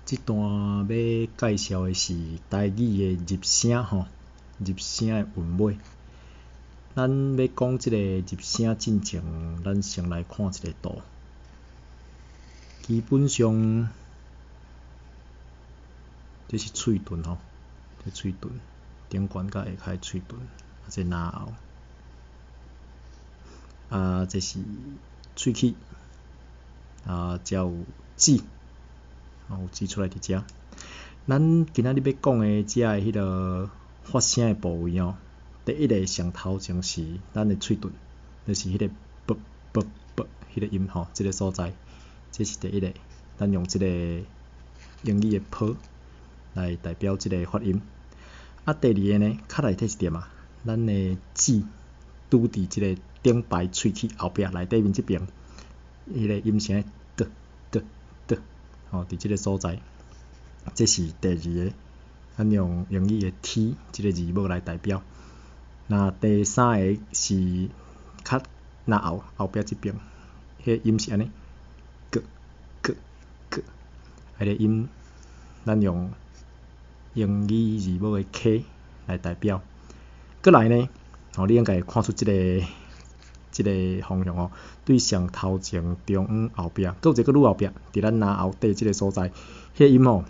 這段欲介紹的是台語的入聲吼，入聲的韻尾。咱欲講這個入聲進前，咱先來看一个圖。基本上，這是喙唇吼，這喙唇頂懸佮下跤喙唇，啊這嚨喉，啊這是喙齒，啊遮有舌，有舌出來佇遮。咱今仔日欲講的遮的彼个發聲的部位哦，第一个上頭前是咱的喙唇，就是彼个啵啵啵彼个音吼，這个所在，這是第一个。咱用這个英語的 P 來代表這个發音。啊，第二个呢，較內底一點啊，咱的舌拄佇這个頂排喙齒後壁內底面這爿，彼个音聲 d d d，吼，佇這个所在，這是第二个，咱用英語的 T 這个字母來代表。那第三个是較嚨喉後壁這爿，彼个音是按呢，g g g，彼个音咱用英語字母的 K 來代表。閣來呢，吼，你應該會看出這个方向吼，對上頭前中央後壁，閣有一个閣愈後壁，佇咱嚨喉底這个所在，彼個音吼，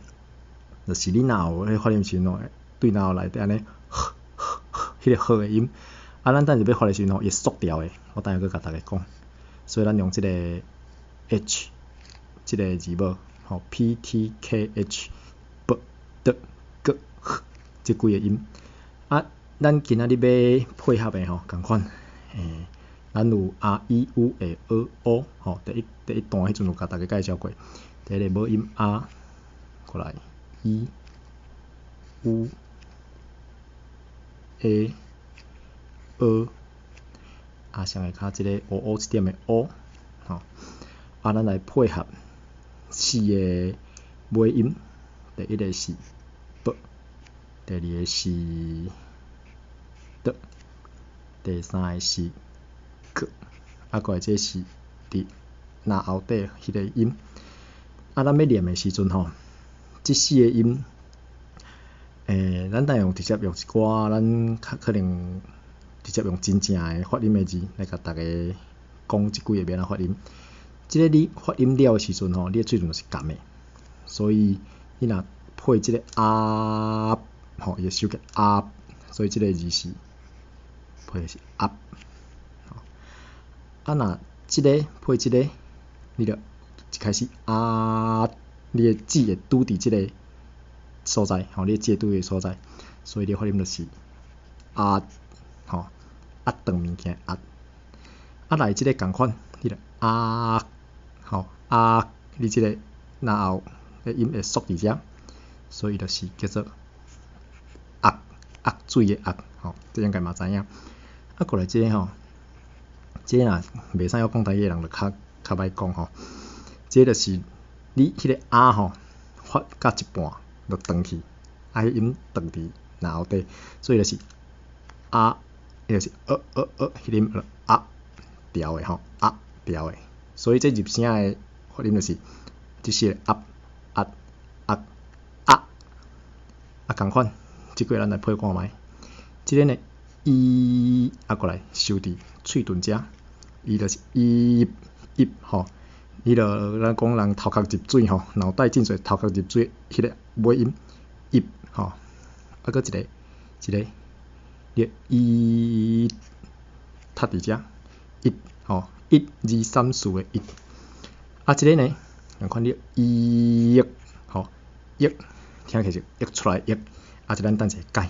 就是你嚨喉彼發音時陣吼，對嚨喉內底按呢，呵呵呵，彼个呵的音，啊，咱等下欲發的時陣吼，伊會縮掉的，我等下閣共大家講。所以咱用這個 H 這个字母，吼，P T K H B D G H 這幾个音。啊，咱今仔日欲配合的吼，仝款，咱有 R E U A E O 吼，第一段彼陣有共大家介紹過。第一个母音 R，過來 E U A E，啊，上下跤這个烏烏一點的 O，吼，啊，咱來配合四个尾音，第一个是 B，第二个是 D，第三个是 G，啊，過來這是佇嚨喉底彼个音。啊，咱欲念的時陣吼，這四个音，咱等下用直接用一寡咱較可能直接用真正的發音的字來共大家講這幾個欲按怎發音。這個你發音了的時陣吼，你的喙唇就是仝的，所以你若配這個啊，吼，伊會收起啊，所以這个字是配的是啊。啊，若這个配這个，你就一開始啊，你的舌會拄佇這个所在，吼，你的舌拄佇所在，所以你發音就是啊，吼，壓長物件壓。啊，來這个仝款，你就啊，吼啊，你這个嚨喉的音會縮佇遮，所以就是叫做壓壓水的壓，吼，這應該嘛知影。啊，過來這个吼，這个若袂使曉講台語的人就較較歹講吼。這就是你彼个啊吼，發到一半就斷去，啊，彼音斷佇嚨喉底，所以就是啊，就是呃呃呃，彼個音啊調的吼，啊調的。所以這入聲的發音就是這四个啊啊啊啊啊仝款，這過咱來配看覓。這个呢，伊啊過來收佇喙唇遮，伊就是伊伊吼。彼个咱講人頭殼入水吼，腦袋進水，頭殼入水，彼个尾音一吼，啊，閣一个一个，你伊踢佇遮，一吼，一二三四的一，啊，這个呢，仝款你伊吼，一聽起來是溢出來溢，啊，這咱等下改，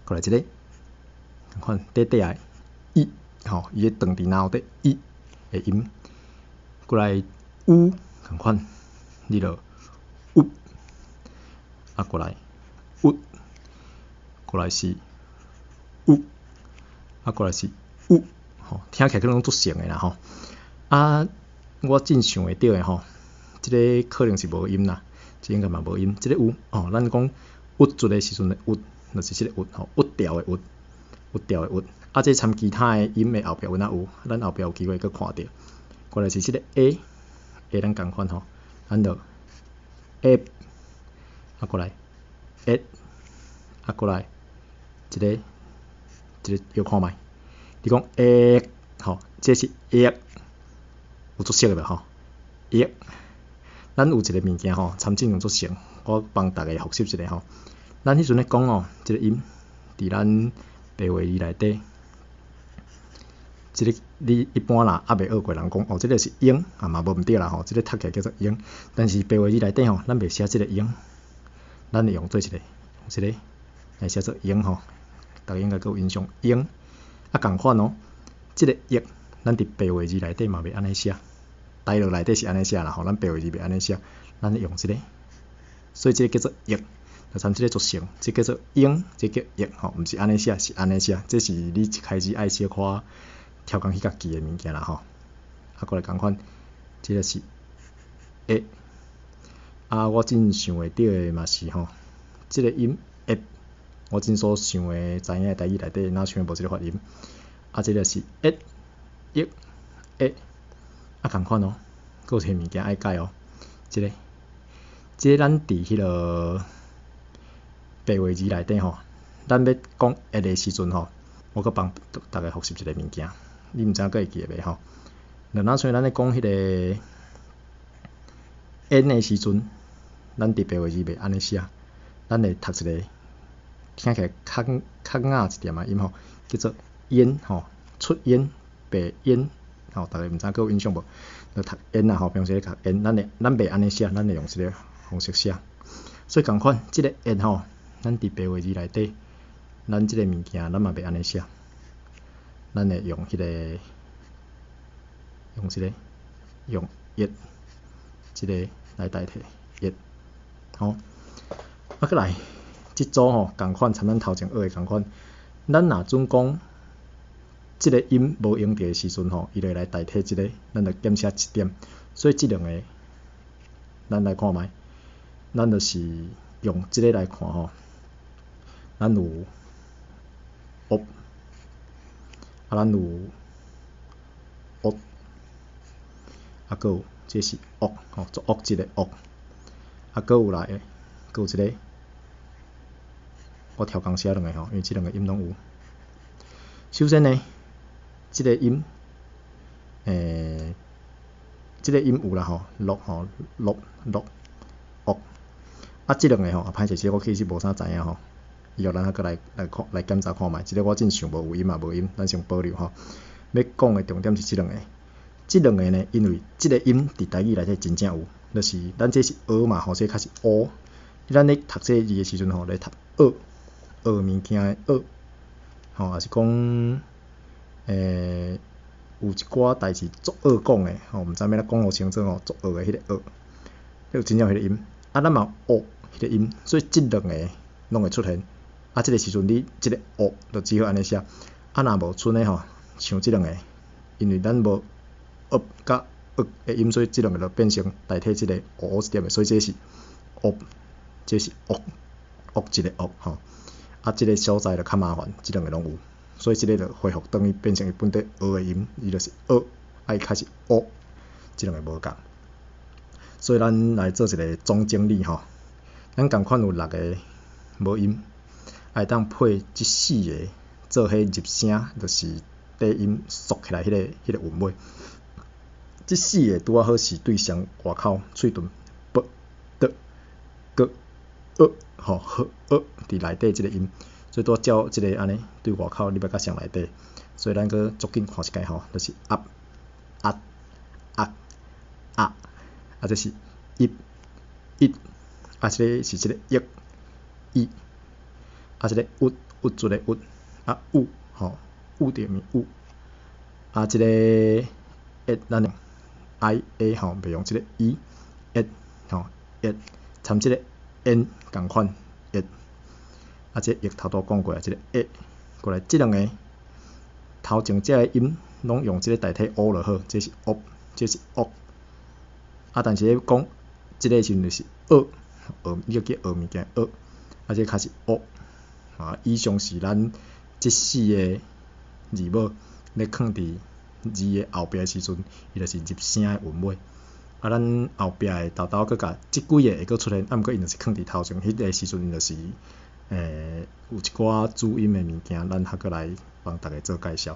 過來這个，仝款短短的伊吼，伊會斷佇嚨喉底伊的音。過來烏仝款，你就烏，啊過來烏，過來是烏，啊過來是烏，吼，聽起來可能攏足像的啦吼。啊，我真想會著的吼，這个可能是無音啦，這應該嘛無音。這个有吼，咱講鬱卒的時陣的鬱，就是這个鬱吼，鬱掉的鬱，鬱掉的鬱。啊，這參其他的音的後壁有哪有？咱後壁有機會閣看著。過來是這个 A，A 咱仝款吼，咱就 A，啊過來，A，啊過來，一个，一个搖看覓，你講 A，吼，這是 A，有足熟的無吼？A，咱有一个物件吼，參進用足熟，我幫逐家複習一下吼。咱彼陣咧講哦，這个音佇咱白話字內底，這个你一般啦，猶未學過人講哦，這个是音，啊嘛無毋對啦吼，這个讀起來叫做音，但是白話字內底吼，咱袂寫這个音，咱會用做一个，這个來寫做音吼，逐家應該閣有印象，音。啊仝款哦，這个億，咱佇白話字內底嘛袂按呢寫，台語內底是按呢寫啦吼，咱白話字袂按呢寫，咱會用這个，所以這个叫做億，就參這个做成，這叫做音，這叫億吼，毋是按呢寫，是按呢寫，這是你一開始愛小可超工去共記的物件啦吼。啊，過來仝款，這个是 A，啊，我真想會著的嘛是吼，這个音 A，我真所想的知影的台語內底，哪像無這个發音。啊，這個是 A，億，A，啊仝款哦，閣有一個物件愛改哦，這个，這个咱佇彼个白話字內底吼，咱欲講 A 的時陣吼，我閣幫逐家複習一個物件，你毋知影閣會記得袂吼？就若像咱咧講彼个 N 的時陣，咱佇白話字袂按呢寫，咱會讀一个聽起來較較雅一點的音吼，叫做煙吼，出煙白煙吼，逐家毋知閣有印象無？就讀煙啊吼，平時咧讀煙，咱會咱袂按呢寫，咱會用這个方式寫。所以仝款，這个煙吼，咱佇白話字內底，咱這个物件咱嘛袂按呢寫，咱會用彼个用這个用一這个來代替一，吼。啊，閣來，這組吼仝款，參咱頭前學的仝款，咱若準講這个音無用著的時陣吼，伊就會來代替這个，咱就減寫一點。所以這兩个，咱來看覓，咱就是用這个來看吼，咱有惡，啊，咱有惡，啊，閣有這是惡吼，作惡這个惡，啊，閣有來，閣有這个，我超工寫兩个吼，因為這兩个音攏有。首先呢，這个音，這个音有啦吼，落吼，落落惡，啊，這兩个吼，歹勢，這個我其實無啥知影吼，以後咱閣來來看來檢查看覓，這個我真想無有音嘛無音，咱先保留吼。欲講的重點是這兩个，這兩个呢，因為這个音佇台語內底真正有，就是咱這是蚵嘛吼，這較是烏。咱咧讀這个字的時陣吼，咧讀蚵，學物件的蚵，吼，抑是講，有一寡代誌足惡講的，吼，毋知欲按怎講予清楚吼，足惡的彼个惡，有真正有彼个音，啊，咱嘛有烏彼个音，所以這兩个攏會出現。啊，這个時陣你這个烏就只好按呢寫，啊，若無賰的吼，像這兩个，因為咱無惡佮惡的音，所以這兩个就變成代替這個烏一點的，所以這是惡，這是惡，惡一个惡吼。啊，這个所在就較麻煩，這兩个攏有，所以這个就恢復轉去變成伊本底蚵的音，伊就是蚵，啊伊較是烏，這兩个無仝。所以咱來做一個總整理吼，咱仝款有六个母音，會當配這四个做彼入聲，就是底音縮起來彼个韻尾。這四个拄仔好是對上外口喙唇 b、d、g、e 吼，呵、呃佇內底這个音，所以拄仔照這个按呢對外口入來較上內底，所以咱閣足緊看一擺吼，就是 up、at、ak、啊，啊這是 ip、it，啊這个是這个 ik、i，啊這个 ut、鬱卒的鬱，啊有吼，有著物有，啊這个 at 咱用 i a 吼，袂用這个 e，at 吼 at，參這个 n 仝款 at，啊這個頭拄講過啊，這個 a 過來，這兩个頭前這个音攏用這個代替烏就好，這是惡，這是惡，啊但是咧講這个時陣就是蚵，學你叫學物件蚵，啊這較是烏，啊以上是咱這四个字母咧囥佇字的後壁的時陣，伊就是入聲的韻尾。啊，啊，咱後壁的沓沓閣共這幾个會閣出現，啊，毋過𪜶就是囥佇頭前，彼個時陣𪜶就是有一寡注音的物件，咱還閣來幫大家做介紹。